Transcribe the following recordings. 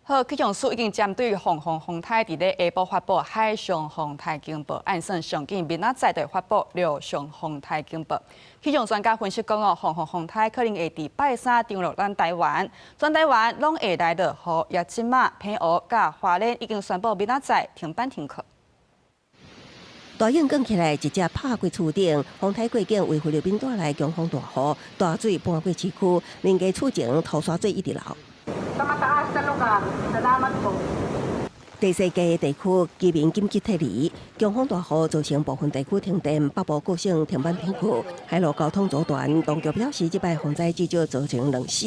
好，氣象署已經針對鳳凰風颱佇咧下晡發布海上風颱警報，按算上緊明仔載就會發布陸上風颱警報。氣象專家分析講哦，鳳凰風颱可能會佇拜三登陸咱台灣，全台灣攏會來落雨。也這馬澎湖佮花蓮已經宣布明仔載停班停課。大雨降起來，直接拍過厝頂，風颱過境為菲律賓帶來強風大雨，大水淹過市區，民家厝前塗沙水一直流。 Sa mataas na lugar. Salamat po. 第四界地區居民緊急撤離，強風大雨造成部分地區停電，北部各省停班停課，海陸交通阻斷。當局表示，這擺風災至少造成兩死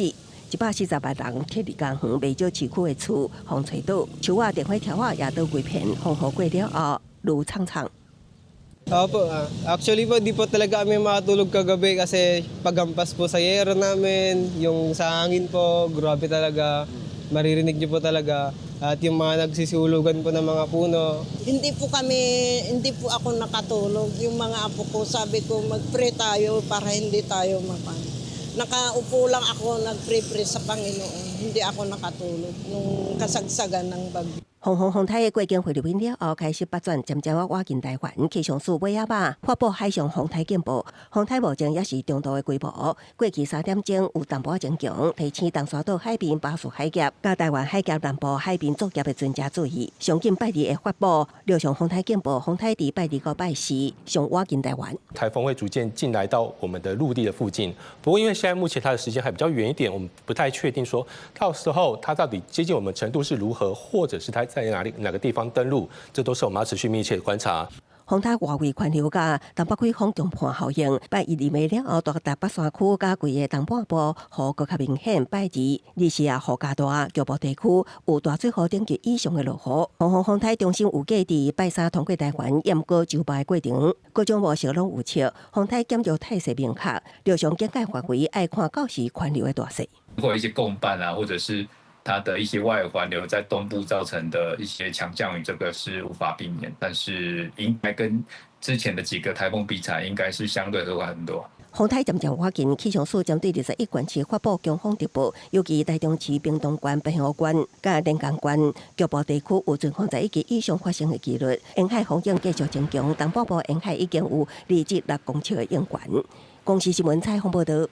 ，140萬人撤離家園，袂少市區的厝予吹倒，樹仔電火柱仔也倒規片，風雨過了後，愈氅氅。 Opo, actually po, di po talaga kami makatulog kagabi kasi paghampas po sa yero namin, yung sa hangin po, grabe talaga. Maririnig niyo po talaga. At yung mga nagsisulugan po ng mga puno. Hindi po kami, hindi po ako nakatulog. Yung mga apo ko, sabi ko, mag-pray tayo para hindi tayo mapan. Nakaupo lang ako, nag-pray-pray sa Panginoon. Hindi ako nakatulog nung kasagsagan ng bagyo. 鳳凰風颱過境菲律賓了後，開始北轉，漸漸仔倚近台灣。氣象署尾仔晚發布海上風颱警報，風颱目前也是中度的規模。過去3點鐘有淡薄仔增強，提醒東沙島海邊、巴士海峽、佮台灣海峽南部海邊作業的船隻注意。上緊拜二會發布陸上風颱警報，風颱佇拜二到拜四上倚近台灣。颱風會逐漸進來到我們的陸地的附近，不過因為現在目前它的時間還比較遠一點，我們不太確定說到時候它到底接近我們程度是如何，或者是它在哪裡哪個地方登陸，這都是我們要持續密切觀察。風颱外圍環流佮東北季風強迫效應，拜一暝了後，大台北山區佮規个東半部雨閣較明顯。拜二、二四啊雨加大，局部地區有大水壺等級以上的落雨。鳳凰風颱中心預計佇拜三通過台灣，毋過周末的過程，各種模式攏有測，風颱減弱態勢明確，陸上警戒範圍愛看到時環流的大細。會有一些共伴啊，或者是它的一些外環流在東部造成的一些強降雨，這個是無法避免，但是應該跟之前的幾個颱風比起來，應該是相對和緩很多。風颱漸漸倚近，氣象署針對21縣市發布強風特報，尤其台中市、屏東縣、澎湖縣、佮連江縣局部地區有陣風11級以上發生的幾率。沿海風湧繼續增強，東半部沿海已經有2至6公尺的湧懸。公視新聞採訪報導。